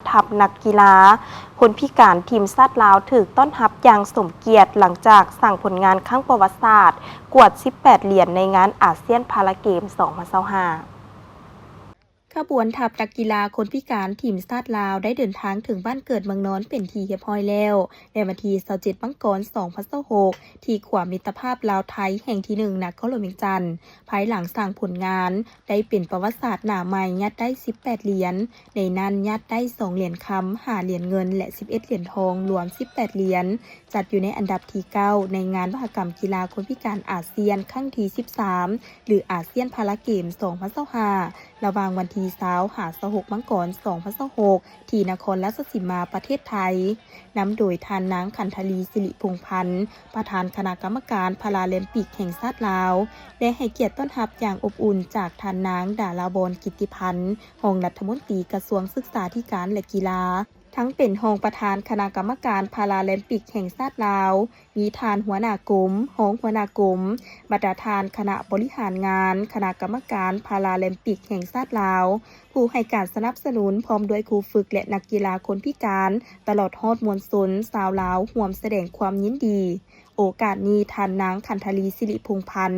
ທັບນັກກິລາຄົນພິການທີມຊາດລາວຖືກຕ້ອນຮັບຢ່າງສົມກຽດ ຫຼັງຈາກສ້າງຜົນງານຄັ້ງປະຫວັດສາດກວາດສິບແປດຫຼຽນໃນງານອາຊຽນພາລາເກມສອງພັນຊາວຫ້າ. ຂະບວນທັບນັກກິລາຄົນພິການທີມຊາດລາວໄດ້ເດີນທາງເຖິງບ້ານເກີດເມືອງນອນເປັນທີ່ຮຽບຮ້ອຍແລ້ວ ໃນວັນທີຊາວເຈັດ ມັງກອນ ສອງພັນຊາວຫົກ ທີ່ຂົວມິດຕະພາບລາວ-ໄທແຫ່ງທີໜຶ່ງ ນະຄອນຫຼວງວຽງຈັນ, ພາຍຫຼັງສ້າງຜົນງານໄດ້ເປັນປະຫວັດສາດໜ້າໃໝ່ ຍາດໄດ້ສິບແປດຫຼຽນ, ໃນນັ້ນຍາດໄດ້ສອງຫຼຽນຄຳ, ຫ້າຫຼຽນເງິນ ແລະ ສິບເອັດຫຼຽນທອງ, ລວມສິບແປດຫຼຽນ, ຈັດຢູ່ໃນອັນດັບທີເກົ້າ ໃນງານມະຫະກຳກິລາຄົນພິການອາຊຽນຄັ້ງທີສິບສາມ ຫຼື ອາຊຽນພາລາເກມສອງພັນຊາວຫ້າ ລະຫວ່າງວັນທີຊາວ ຫາ ຊາວຫົກ ມັງກອນ ສອງພັນຊາວຫົກ ທີ່ນະຄອນລາຊະສີມາ ປະເທດໄທ, ນຳໂດຍທ່ານນາງ ຂັນທະລີ ສິລິພົງພັນ ປະທານຄະນະກຳມະການພາລາແລມປິກແຫ່ງຊາດລາວ ໄດ້ໃຫ້ກຽດຕ້ອນຮັບຢ່າງອົບອຸ່ນຈາກທ່ານນາງ ດາລາວອນ ກິດຕິພັນ ຮອງລັດຖະມົນຕີກະຊວງສຶກສາທິການ ແລະ ກິລາ, ທັງເປັນຮອງປະທານຄະນະກຳມະການພາລາແລມປິກແຫ່ງຊາດລາວ, ມີທ່ານຫົວໜ້າກົມ, ຮອງຫົວໜ້າກົມ, ບັນດາທ່ານຄະນະບໍລິຫານງານ, ຄະນະກຳມະການພາລາແລມປິກແຫ່ງຊາດລາວ, ຜູ້ໃຫ້ການສະໜັບສະໜູນ ພ້ອມດ້ວຍຄູຝຶກ ແລະ ນັກກິລາຄົນພິການ, ຕະຫຼອດຮອດມວນຊົນຊາວລາວ ຮ່ວມສະແດງຄວາມຍິນດີ. ໂອກາດນີ້, ທ່ານນາງ ຂັນທະລີ ສິລິພົງພັນ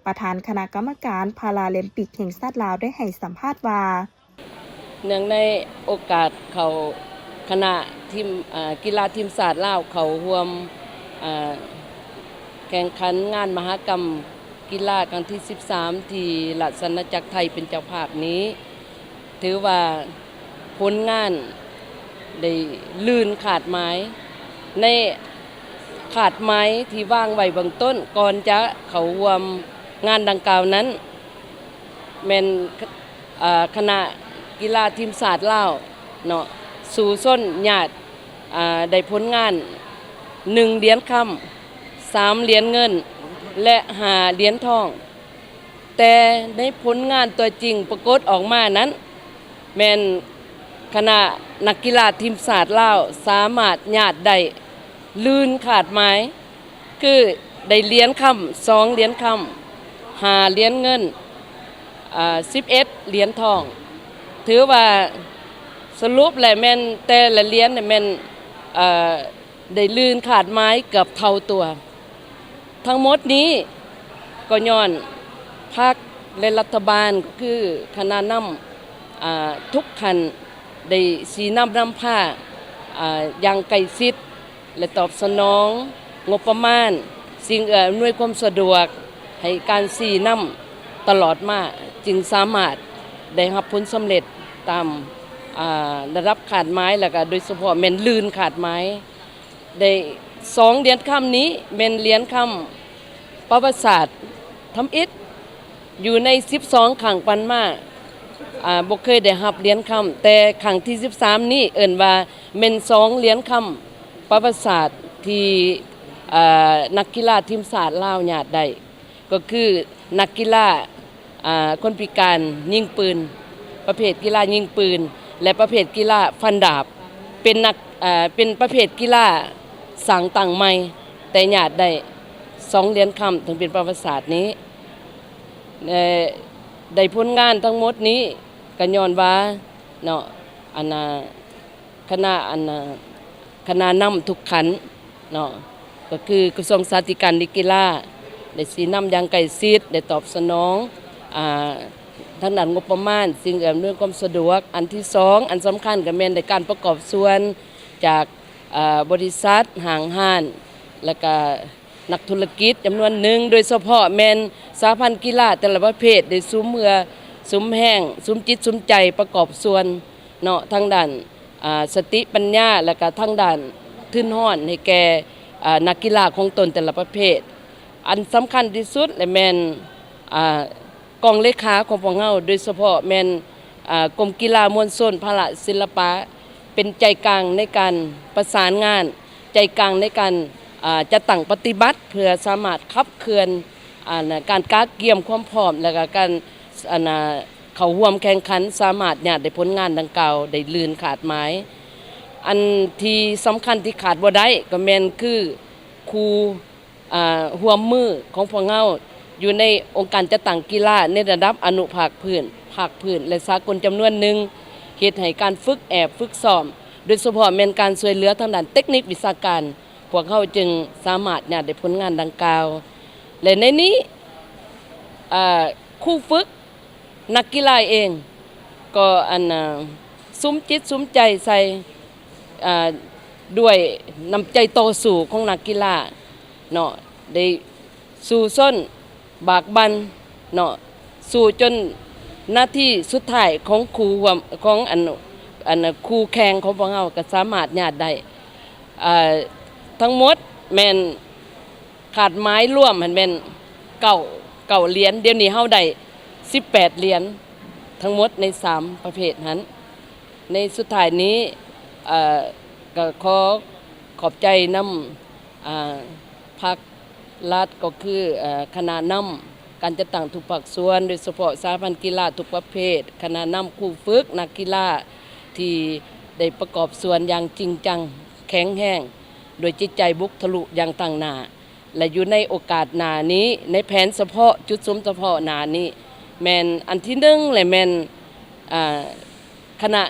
ປະທານຄະນະກຳມະການພາລາແລມປິກແຫ່ງຊາດລາວ ໄດ້ໃຫ້ສຳພາດວ່າ, ເນື່ອງໃນໂອກາດເຂົາ ຄະນະທີມ ເອີ ກິລາທີມຊາດລາວເຂົ້າຮ່ວມ ເອີ ແຂ່ງຂັນງານມະຫະກຳກິລາຄັ້ງທີສິບສາມ ທີ່ລາຊະອານາຈັກໄທເປັນເຈົ້າພາບນີ້, ຖືວ່າຜົນງານໄດ້ລື່ນຄາດໝາຍ ໃນຄາດໝາຍທີ່ວາງໄວ້ເບື້ອງຕົ້ນ ກ່ອນຈະເຂົ້າຮ່ວມງານດັ່ງກ່າວນັ້ນ ແມ່ນ ເອີ ຄະນະກິລາທີມຊາດລາວເນາະ ສູ້ຊົນຍາດ ເອີ ໄດ້ຜົນງານໜຶ່ງຫຼຽນຄຳ, ສາມຫຼຽນເງິນ ແລະ ຫ້າຫຼຽນທອງ. ແຕ່ໃນຜົນງານຕົວຈິງປາກົດອອກມານັ້ນ ແມ່ນຄະນະນັກກິລາທີມຊາດລາວສາມາດຍາດໄດ້ ລື່ນຄາດໝາຍ ຄືໄດ້ຫຼຽນຄຳສອງຫຼຽນຄຳ, ຫ້າຫຼຽນເງິນ, ອາ ສິບເອັດຫຼຽນທອງ. ຖືວ່າສະຫຼຸບແລ້ວແມ່ນແຕ່ລະຫຼຽນນີ້ແມ່ນ ເອີ ໄດ້ລື່ນຄາດໝາຍເກືອບເທົ່າຕົວ. ທັງໝົດນີ້ກໍຍ້ອນພັກ ແລະ ລັດຖະບານ ກໍຄືຄະນະນຳ ອາ ທຸກຂັ້ນ ໄດ້ຊີ້ນຳນຳພາ ອາ ຢ່າງໃກ້ຊິດ ແລະ ຕອບສະໜອງງົບປະມານ, ສິ່ງເອື້ອອຳນວຍຄວາມສະດວກ ໃຫ້ການຊີ້ນຳຕະຫຼອດມາ, ຈຶ່ງສາມາດໄດ້ຮັບຜົນສຳເລັດຕາມ ອາ ລະດັບຄາດໝາຍ ແລ້ວກໍໂດຍສະເພາະແມ່ນລື່ນຄາດໝາຍ. ໄດ້ສອງຫຼຽນຄຳນີ້ແມ່ນຫຼຽນຄຳປະຫວັດສາດທຳອິດ ຢູ່ໃນສິບສອງຄັ້ງຜ່ານມາ ອາ ບໍ່ເຄີຍໄດ້ຮັບຫຼຽນຄຳ, ແຕ່ຄັ້ງທີສິບສາມນີ້ເອີ້ນວ່າແມ່ນສອງຫຼຽນຄຳປະຫວັດສາດທີ່ ອາ ນັກກິລາທີມຊາດລາວຍາດໄດ້ ກໍຄືນັກກິລາ ອາ ຄົນພິການຍິງປືນ ປະເພດກິລາຍິງປືນ ແລະ ປະເພດກິລາຟັນດາບ ເປັນນັກ ອາ ເປັນປະເພດກິລາສ້າງຕັ້ງໃໝ່ ແຕ່ຍາດໄດ້ສອງຫຼຽນຄຳ ເຖິງເປັນປະຫວັດສາດນີ້ ແລະ ໄດ້ຜົນງານທັງໝົດນີ້ ກໍຍ້ອນວ່າເນາະ ອັນນ່າ ຄະນະ ອັນນ່າ ຄະນະນຳທຸກຂັ້ນເນາະ ກໍຄືກະຊວງສາທິການ ແລະ ກິລາ ໄດ້ຊີ້ນຳຢ່າງໃກ້ຊິດ ໄດ້ຕອບສະໜອງ ອາ ທາງດ້ານງົບປະມານ, ສິ່ງອຳນວຍຄວາມສະດວກ. ອັນທີສອງ ອັນສຳຄັນກໍແມ່ນໄດ້ການປະກອບສ່ວນຈາກ ອາ ບໍລິສັດ, ຫ້າງຮ້ານ ແລ້ວກະ ນັກທຸລະກິດຈຳນວນໜຶ່ງ, ໂດຍສະເພາະແມ່ນສະຫະພັນກິລາແຕ່ລະປະເພດ ໄດ້ສຸມເຫື່ອສຸມແຮງ ສຸມຈິດສຸມໃຈປະກອບສ່ວນເນາະ ທາງດ້ານ ອາ ສະຕິປັນຍາ ແລ້ວກະທາງດ້ານທຶນຮອນໃຫ້ແກ່ ອາ ນັກກິລາຂອງຕົນແຕ່ລະປະເພດ. ອັນສຳຄັນທີ່ສຸດແລະແມ່ນ ອາ ກອງເລຂາຂອງພວກເຮົາ ໂດຍສະເພາະແມ່ນ ອາ ກົມກິລາມວນຊົນ ພະລະ ສິລະປະ ເປັນໃຈກາງໃນການປະສານງານ, ໃຈກາງໃນການ ອາ ຈັດຕັ້ງປະຕິບັດ ເພື່ອສາມາດຂັບເຄື່ອນ ອາ ການກະກຽມຄວາມພ້ອມ ແລະກະການ ອັນ ອາ ເຂົ້າຮ່ວມແຂ່ງຂັນ ສາມາດຍາດໄດ້ຜົນງານດັ່ງກ່າວໄດ້ລື່ນຄາດໝາຍ. ອັນທີ່ສຳຄັນທີ່ຂາດບໍ່ໄດ້ກໍແມ່ນຄືຄູ ອາ ຮ່ວມມືຂອງພວກເຮົາຢູ່ໃນອົງການຈັດຕັ້ງກິລາໃນລະດັບອະນຸພາກພື້ນ, ພາກພື້ນ ແລະ ສາກົນຈຳນວນໜຶ່ງ ເຮັດໃຫ້ການຝຶກແອບຝຶກຊ້ອມ ໂດຍສະເພາະແມ່ນການຊ່ວຍເຫຼືອທາງດ້ານເຕັກນິກວິຊາການ ພວກເຮົາຈຶ່ງສາມາດຍາດໄດ້ຜົນງານດັ່ງກ່າວ ແລະ ໃນນີ້ ເອີ ຄູຝຶກ ນັກກິລາເອງກໍ ອັນ ເອີ ສຸມຈິດສຸມໃຈໃສ່ ເອີ ດ້ວຍນ້ຳໃຈຕໍ່ສູ້ຂອງນັກກິລາເນາະ ໄດ້ສູ້ຊົນບາກບັ່ນເນາະ ສູ້ຈົນນາທີສຸດທ້າຍຂອງຄູ່ຮ່ວມ ຂອງ ອັນ ອັນ ຄູ່ແຂ່ງຂອງພວກເຮົາກໍສາມາດຍາດໄດ້ ເອີ ທັງໝົດແມ່ນ ຄາດໝາຍລວມຫັ້ນແມ່ນເກົ້າ ເກົ້າຫຼຽນ ດຽວນີ້ເຮົາໄດ້ສິບແປດຫຼຽນ ທັງໝົດໃນສາມປະເພດຫັ້ນ. ໃນສຸດທ້າຍນີ້ ເອີ ກໍຂໍຂອບໃຈນຳ ອາ ພັກລັດ ກໍຄື ເອີ ຄະນະນຳການຈັດຕັ້ງທຸກພາກສ່ວນ ໂດຍສະເພາະສະຫະພັນກິລາທຸກປະເພດ, ຄະນະນຳຄູຝຶກ, ນັກກິລາ ທີ່ໄດ້ປະກອບສ່ວນຢ່າງຈິງຈັງ, ແຂງແຮງ, ດ້ວຍຈິດໃຈບຸກທະລຸຢ່າງຕັ້ງໜ້າ ແລະ ຢູ່ໃນໂອກາດໜ້ານີ້ ໃນແຜນສະເພາະ, ຈຸດສຸມສະເພາະໜ້ານີ້ ແມ່ນອັນທີໜຶ່ງ ແລະ ແມ່ນ ອາ ຄະນະ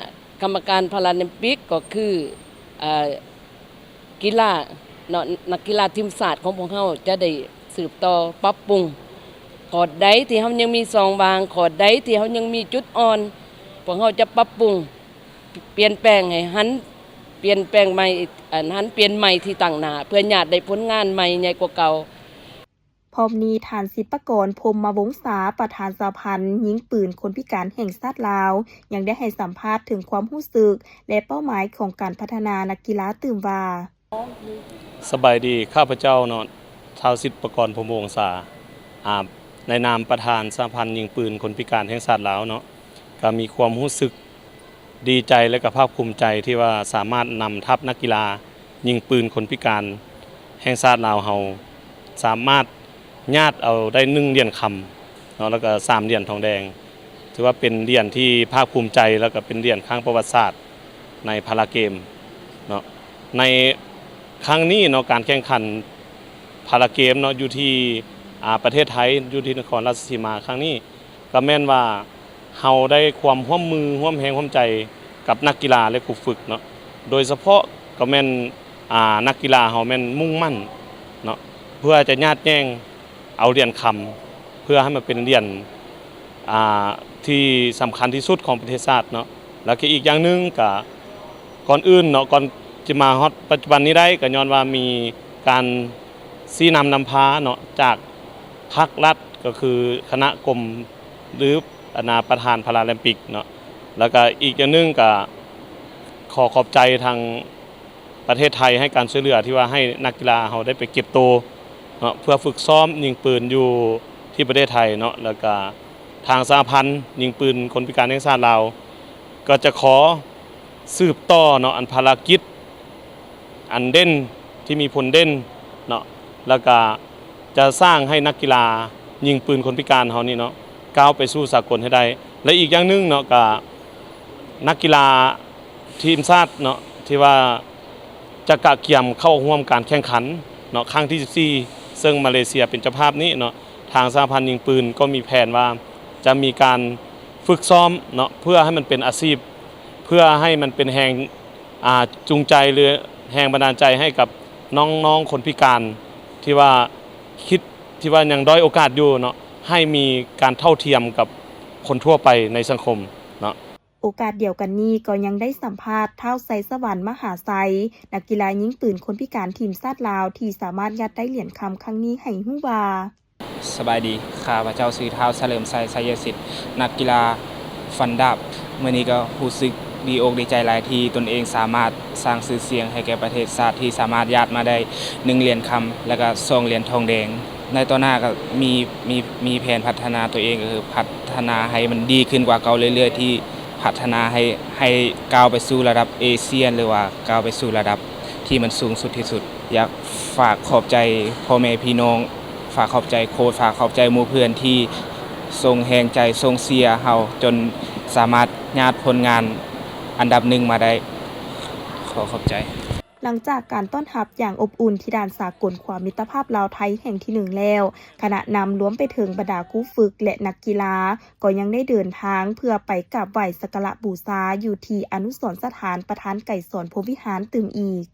ກຳມະການພາລາລິມປິກ ກໍຄື ອາ ກິລາເນາະ, ນັກກິລາທີມຊາດຂອງພວກເຮົາຈະໄດ້ສືບຕໍ່ປັບປຸງ ຂໍ້ໃດທີ່ເຮົາຍັງມີຊ່ອງວ່າງ, ຂໍ້ໃດທີ່ເຮົາຍັງມີຈຸດອ່ອນ, ພວກເຮົາຈະປັບປຸງ ປ່ຽນແປງໃຫ້ຫັນ ປ່ຽນແປງໃໝ່ ອັນ ຫັນປ່ຽນໃໝ່ທີ່ຕັ້ງໜ້າ ເພື່ອຍາດໄດ້ຜົນງານໃໝ່ໃຫຍ່ກວ່າເກົ່າ. ພ້ອມນີ້ ທ່ານ ສິບປະກອນ ພົມມະວົງສາ ປະທານສະຫະພັນຍິງປືນຄົນພິການແຫ່ງຊາດລາວ ຍັງໄດ້ໃຫ້ສຳພາດເຖິງຄວາມຮູ້ສຶກ ແລະ ເປົ້າໝາຍຂອງການພັດທະນານັກກິລາຕື່ມວ່າ: ສະບາຍດີ, ຂ້າພະເຈົ້າເນາະ ທ້າວ ສິດປະກອນ ພົມມະວົງສາ ອາ ໃນນາມປະທານສະຫະພັນຍິງປືນຄົນພິການແຫ່ງຊາດລາວເນາະ ກໍມີຄວາມຮູ້ສຶກດີໃຈ ແລະ ກໍພາກພູມໃຈທີ່ວ່າສາມາດນຳທັບນັກກິລາຍິງປືນຄົນພິການແຫ່ງຊາດລາວເຮົາ ສາມາດຍາດເອົາໄດ້ໜຶ່ງຫຼຽນຄຳເນາະ ແລ້ວກໍສາມຫຼຽນທອງແດງ ຖືວ່າເປັນຫຼຽນທີ່ພາກພູມໃຈ ແລ້ວກໍເປັນຫຼຽນຄັ້ງປະຫວັດສາດໃນພາລາເກມເນາະ. ໃນຄັ້ງນີ້ເນາະ ການແຂ່ງຂັນພາລາເກມເນາະ ຢູ່ທີ່ ອາ ປະເທດໄທ ຢູ່ທີ່ນະຄອນລາຊະສີມາຄັ້ງນີ້ ກໍແມ່ນວ່າເຮົາໄດ້ຄວາມຮ່ວມມືຮ່ວມແຮງຮ່ວມໃຈກັບນັກກິລາ ແລະ ຄູຝຶກເນາະ, ໂດຍສະເພາະກໍແມ່ນ ອາ ນັກກິລາເຮົາແມ່ນມຸ່ງໝັ້ນເນາະ ເພື່ອຈະຍາດແຍ່ງເອົາຫຼຽນຄຳ ເພື່ອໃຫ້ມັນເປັນຫຼຽນ ອາ ທີ່ສຳຄັນທີ່ສຸດຂອງປະເທດຊາດເນາະ. ແລ້ວກໍອີກຢ່າງໜຶ່ງ ກໍກ່ອນອື່ນເນາະ ກ່ອນຈະມາຮອດປັດຈຸບັນນີ້ໄດ້ ກໍຍ້ອນວ່າມີການຊີ້ນຳນຳພາເນາະ ຈາກພາກລັດ ກໍຄືຄະນະກົມ ຫຼື ອັນນາ ປະທານພາລາລິມປິກເນາະ. ແລ້ວກໍອີກຢ່າງໜຶ່ງ ກໍຂໍຂອບໃຈທາງປະເທດໄທໃຫ້ການຊ່ວຍເຫຼືອ ທີ່ວ່າໃຫ້ນັກກິລາເຮົາໄດ້ໄປເກັບໂຕເນາະ ເພື່ອຝຶກຊ້ອມຍິງປືນຢູ່ທີ່ປະເທດໄທເນາະ. ແລ້ວກໍທາງສະຫະພັນຍິງປືນຄົນພິການແຫ່ງຊາດລາວ ກໍຈະຂໍສືບຕໍ່ເນາະ ອັນພາລະກິດ ອັນເດັ່ນ ທີ່ມີຜົນເດັ່ນເນາະ ແລ້ວກະຈະສ້າງໃຫ້ນັກກິລາຍິງປືນຄົນພິການເຮົານີ້ເນາະ ກ້າວໄປສູ່ສາກົນໃຫ້ໄດ້. ແລະ ອີກຢ່າງໜຶ່ງເນາະ ກະນັກກິລາທີມຊາດເນາະ ທີ່ວ່າຈະກະກຽມເຂົ້າຮ່ວມການແຂ່ງຂັນເນາະ ຄັ້ງທີສິບສີ່ ເຊິ່ງມາເລເຊຍເປັນເຈົ້າພາບນີ້ເນາະ, ທາງສະຫະພັນຍິງປືນກໍມີແຜນວ່າຈະມີການຝຶກຊ້ອມເນາະ ເພື່ອໃຫ້ມັນເປັນອາຊີບ ເພື່ອໃຫ້ມັນເປັນແຮງ ອ່າ ຈູງໃຈ ຫຼື ແຮງບັນດານໃຈໃຫ້ກັບນ້ອງໆຄົນພິການທີ່ວ່າຄິດ ທີ່ວ່າຍັງດ້ອຍໂອກາດຢູ່ເນາະ ໃຫ້ມີການເທົ່າທຽມກັບຄົນທົ່ວໄປໃນສັງຄົມເນາະ. ໂອກາດດຽວກັນນີ້ກໍຍັງໄດ້ສຳພາດທ້າວ ໄຊສະຫວັນ ມະຫາໄຊ ນັກກິລາຍິງປືນຄົນພິການທີມຊາດລາວ ທີ່ສາມາດຍາດໄດ້ຫຼຽນຄຳຄັ້ງນີ້ໃຫ້ຮູ້ວ່າ: ສະບາຍດີ, ຂ້າພະເຈົ້າຊື່ທ້າວ ສະເຫຼີມໄຊ ໄຊຍະສິດ ນັກກິລາຟັນດາບ. ມື້ນີ້ກໍຮູ້ສຶກດີອົກດີໃຈຫຼາຍທີ່ຕົນເອງສາມາດສ້າງຊື່ສຽງໃຫ້ແກ່ປະເທດຊາດ ທີ່ສາມາດຍາດມາໄດ້ໜຶ່ງຫຼຽນຄຳ ແລະກະສອງຫຼຽນທອງແດງ. ໃນຕໍ່ໜ້າກໍມີ ມີ ມີແຜນພັດທະນາຕົວເອງ ກໍຄືພັດທະນາໃຫ້ມັນດີຂຶ້ນກວ່າເກົ່າເລື້ອຍໆ ທີ່ພັດທະນາໃຫ້ ໃຫ້ກ້າວໄປສູ່ລະດັບເອຊຽນ ຫຼືວ່າກ້າວໄປສູ່ລະດັບທີ່ມັນສູງສຸດທີ່ສຸດ. ຢາກຝາກຂອບໃຈພໍ່ແມ່ພີ່ນ້ອງ, ຝາກຂອບໃຈໂຄດ, ຝາກຂອບໃຈໝູ່ເພື່ອນທີ່ສົ່ງແຮງໃຈ, ສົ່ງເຊຍເຮົາຈົນສາມາດຍາດຜົນງານອັນດັບໜຶ່ງມາໄດ້. ຂໍຂອບໃຈ. ຫຼັງຈາກການຕ້ອນຮັບຢ່າງອົບອຸ່ນທີ່ດ່ານສາກົນຄວາມມິດຕະພາບລາວ-ໄທແຫ່ງທີໜຶ່ງແລ້ວ, ຄະນະນຳລວມໄປເຖິງບັນດາຄູຝຶກ ແລະ ນັກກິລາ ກໍຍັງໄດ້ເດີນທາງເພື່ອໄປກາບໄຫວ້ສັກກາລະບູຊາຢູ່ທີ່ອະນຸສອນສະຖານປະທານໄກສອນພົມວິຫານຕື່ມອີກ.